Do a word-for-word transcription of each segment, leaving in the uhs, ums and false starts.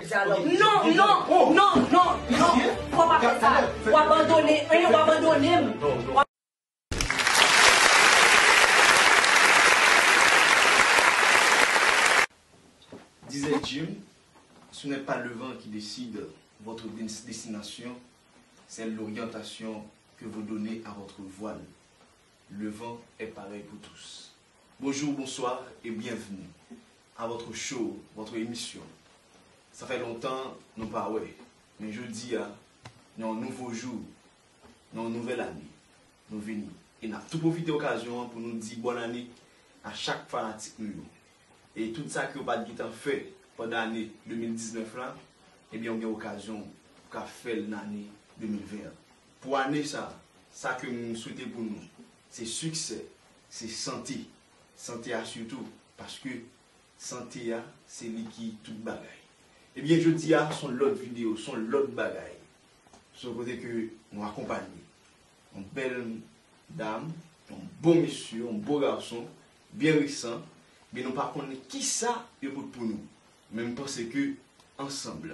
Dyalòg. Non, non, non, non, non. Fò pa fè sa. W abandone, w abandone m. Disait Jim, ce n'est pas le vent qui décide votre des- destination, c'est l'orientation que vous donnez à votre voile. Le vent est pareil pour tous. Bonjour, bonsoir et bienvenue à votre show, votre émission. Sa fè lontan nou pa wè, men jodi a, nan yon nouvo jou, nan yon nouvèl ane, nou vini. E n ap tou pwofite okazyon an pou nou di bòn ane a chak fanatik nou yo. E tout sa ke yo pa t gentan fè pandan ane de mil diznèf la, ebyen, w gen okazyon pou ka fè l nan ane de mil ven an. Pou ane sa, sa ke m swete pou nou, se siksè, se sante. Sante a sitou, paske sante a, se li ki tout bagay. Ebyen, jodi a, se yon lòt videyo, se yon lòt bagay. Se yon kote ke nou akonpanye yon bèl dam, yon bon mesye, yon bon gason, byen resan, men nou pa konnen kisa yo pote pou nou. Men m panse ke ansanm,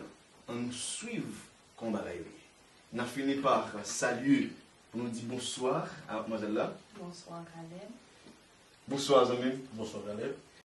ann nou swiv kòman bagay yo ye. N a fini pa salye pou nou di bonswa a manzèl la. Bonswa, Caleb. Bonswa, zanmi m. Bonswa, Caleb.